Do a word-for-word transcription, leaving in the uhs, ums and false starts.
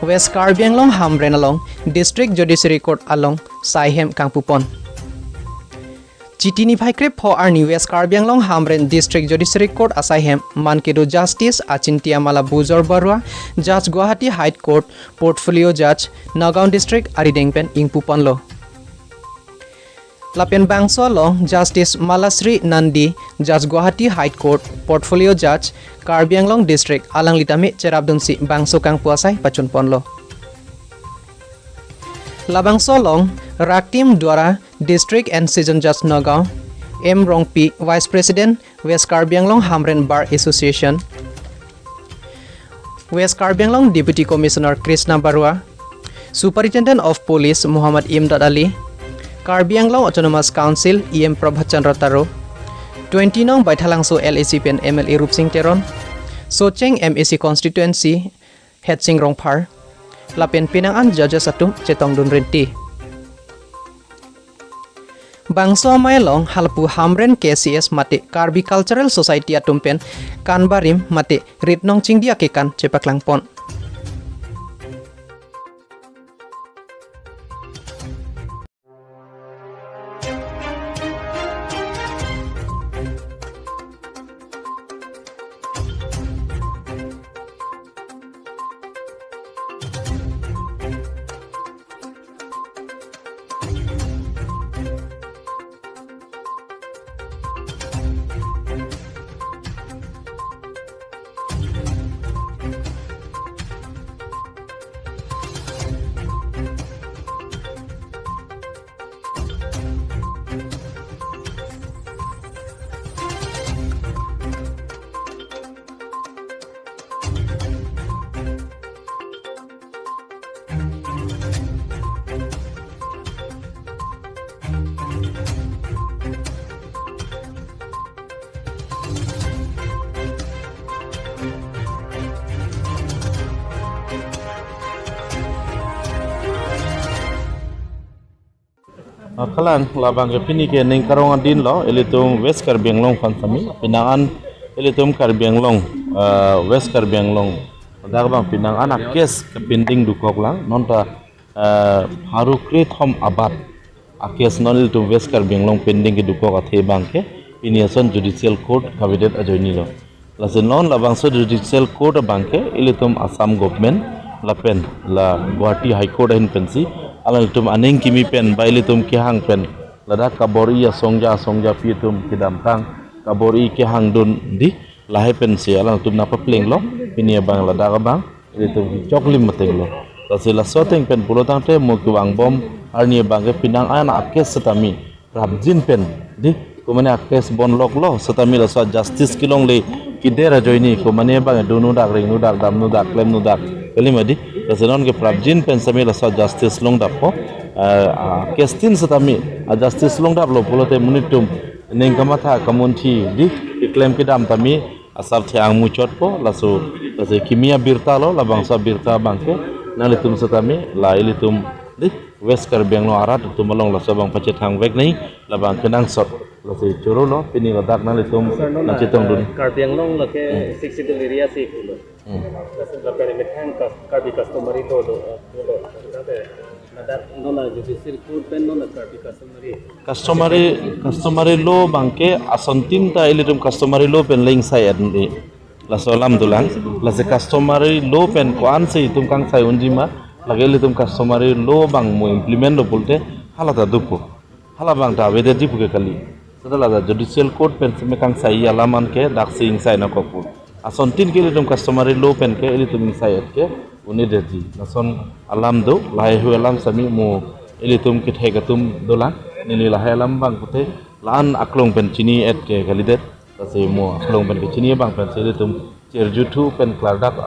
West Karbi Anglong Hamren along District Judiciary Court along saihem kangpupon. Chiti niphai krepho arni West Karbi Anglong Hamren District Judiciary Court asaihem man kedo Justice Achintia Mala Bujor Barua, Judge Guwahati High Court, Portfolio Judge, Nagaon District arideng pen ingpuponlo. Lapen bangso along Justice Malasri Nandi, Judge Guwahati High Court, Portfolio Judge, Karbi Anglong District, alangli tame cherapdunsi bangso kangpu asai pachunponlo. Labangso along Raktim Duara, District and Session Judge Nagaon, M Rongpi, Vice President, West Karbi Anglong Hamren Bar Association, West Karbi Anglong Deputy Commissioner Krishna Barua, Superintendent of Police Muhammad Imdad Ali, Karbi Anglong Autonomous Council E M Prabhat Chandra Taro, twenty nong Baithalangso L A C pen M L A Rupsing Teron, Socheng M A C Constituency Hetsing Rongphar, lapen penang an judges atum chetongdun rinti. Bangso amei along halapu Hamren K C S mate Karbi Cultural Society atum pen kan barim mate rit nong chingdi akekan chepaklangpon. Akalang labang ke pini ke ningkarong adin lo, ilitum West Karbi Anglong aphan sami, penang an ilitum Karbi Anglong, eh, West Karbi Anglong. Dak bang penang an a-case ke pending dokok lang, non ta, eh, pharo krethom abat a-case non ilitum West Karbi Anglong pending kedokok athe bang ke, pini ason Judicial Court kavedet ajoine lo. Lasi non labangso Judicial Court abang ke ilitum Assam Government lapen la Guwahati High Court ahin pensi alanglitum aning kimi pen ba ilitum kehang pen ladak kabor-i asongja asongjapi atum kedamtang kabor-i kehangdun di lahai pensi alanglitum nangpaplenglo, pini abang ladak abang ilitum choklim atenglo. Lasi laso ateng pen pulotangte mo kevangbom arni abang ke penang an a-case setame prapjin pen di, komane a-case bonloklo setame laso justice kelongle kider ajoine, komane bang donodak, rengnodak, damnodak, klemnodak, kali ma di. Lasi non ke prapjin pen setame laso justice longdappo, eh, a-case tin setame a-justice longdaplo pulote monit atum ning kamatha kamunthi di, keklem kedam tame asarthe angmuchotpo, laso, laso kimi abirta lo, labangso abirta abang ke nanglitum setame la ilitum di West Karbi Anglong arat atum along laso abang pachethangvek nai, labang kenangsot. Lasi choro lo, pini ladak nanglitum nangchetongdun. Karbi Anglong lake Hmm. Sixth Schedule area si kulo. Hmm. Lasi lapen methang kas-, Karbi customary law do, do, do. Ladak non a-judicial court pen non a-Karbi customary. Customary, customary law abang ke asontin ta ilitum customary law pen le ingsai-et ni. Laso alam dolang. Lasi customary law pen ko-ansi itum kangsai unji ma, lake ilitum customary law abang mo implement lo pulote hala ta dopo. Halabang ta avedetji pu ke kali. Seta ladak Judicial Court pen setame kangsai alam an ke daksi ingsai nangkokpo. Asontin ke ilitum customary law pen ke ilitum ingsai-et ke un-edetji. Lason alam do, lahai hui alam setame mo ilitum kethek atum dolang. Neli lahai alam abang pute la-an aklong pen chini-et ke kalidet. Lasi mo aklong pen kechini abang pensi ilitum cherjuthu pen klardak